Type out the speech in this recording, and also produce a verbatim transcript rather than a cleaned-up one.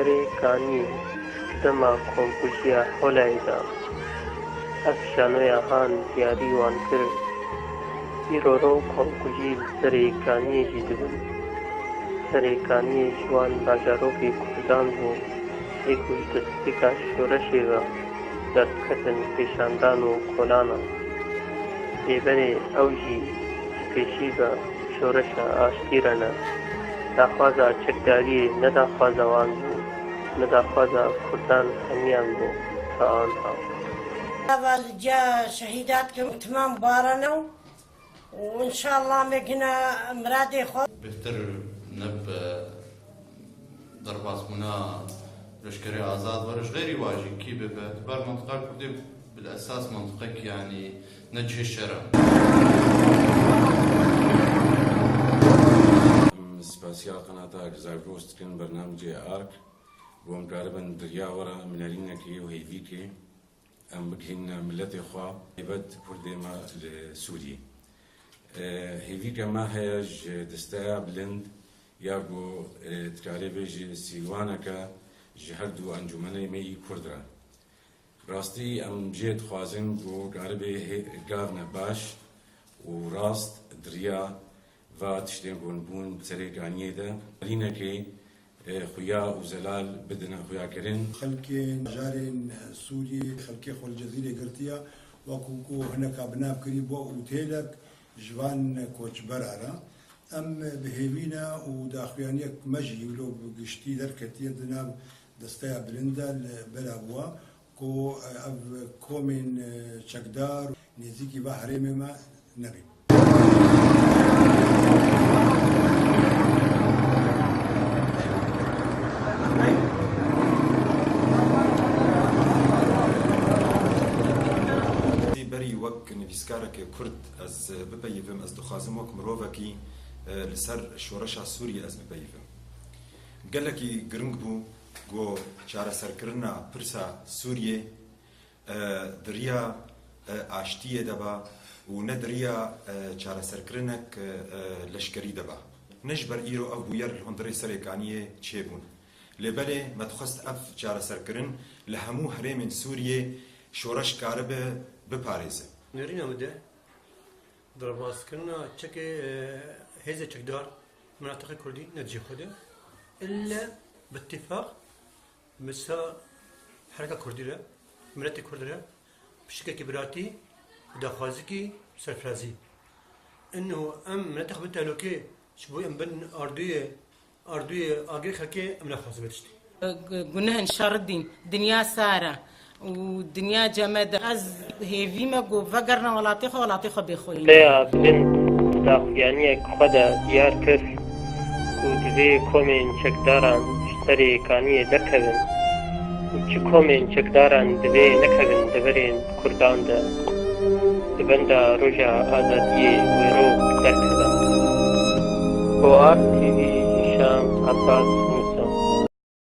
Serê Kaniyê, dema komkujiya Holayê de ev şanoya han diyarî wan kir. Îro ro komkujî li Serê Kaniyê jî dibin. Serê Kaniyê ji wan bajarokê Kurdan bû, ê ku ji destpêka şoreşê ve derdiketin pêşandan û kolana. Lê belê ew jî ji pêşî ve şoreşa aştî re ne. Daxwaza çekdariyê ne daxwaza wan bû, ne daxwaza Kurdan hemiyan bû ta anha. Ava li ca şehîdat kim timam barana û înşallah me gina miradê xwe. Bêhtir ne bi derbasbûna leşkerê azad were, ji xêrî wa jî kî bibe, di ber mintiqa Kurdê bil esas mintiqek, yanî ne cihê şer e. Em spasiya qenata Zagros dikin, bernamecê Ark, ku em karibin di riya we re em nerînekê û hêvîkê em bigihînine miletê xwe, taybet Kurdê me li Sûriyê. E, hêvîke me heye ji desteya bilind ya ku, e, dikare bê ji sîwaneke ji her du encûmenê me yî Kurd re. Rastî em jê dixwazin ku karibê hê-, gavne baş û rast di riya va tiştên ku hûn bûn Serê Kaniyê de, rînekê, e, xuya û zelal bidine xuyakirin. Xelkên bajarên Sûriyê, xelkê xwe li Cezîrê girtiye, wekû ku hineka bi nav kirî bû û têlek ji van koçbera re. Em bi hêvî ne û daxuyaniyek me jî wilo bi giştî derketiye di nav desteya bilind de li bela bûa ku, e, ev komên, e, çekdar nêzîkî va herêmê me nebî. Berî wek nivîskarekê Kurd ez bipeyivim, ez dixwazim wek mirovekî, e, li ser şoreşa Sûriyê ez bipeyivim. Gelekî giring bû ku çareserkirina pirsa Sûriyê, e, di riya, e, aştiyê de ba û ne di riya, e, çareserkirinek, e, e, leşkerî de ba. Ne ji ber îro ev bûyer li hundirê Serê Kaniyê çêbûn. Lê belê me dixwest ev çareserkirin li hemû herêmên Sûriyê şoreş karibe biparêze. Nêrîna min de derbaskirina çekê, e, hêzê çekdar, minatiqê kurdî ne cihê xwe de. Îlle bi îtîfaq, mesela hereka kurdî re, miletê kurd re, pişikekî biratî, daxwazikî serfirazî. Ino em miletê xwe bin tehlûkê, ji bo em bin ardûyê, ardûyê agirê xelkê em naxwazin vê tiştî. Gu-, gunehên şer dîn, dinya sar e û dinya cem e de. Ez hêvî me ku vegerine welatê xwe, welatê xwe bê xweyî. Peya bilind daxuyaniyek xwe de diyar kir ku divê komên çekdaran ji Serê Kaniyê derkevin û çi komên çekdaran divê nekevin deverên Kurdan de, di benda roja azadiyê wê rok derkeve. Bo Ark T V, Hîşam Abbas.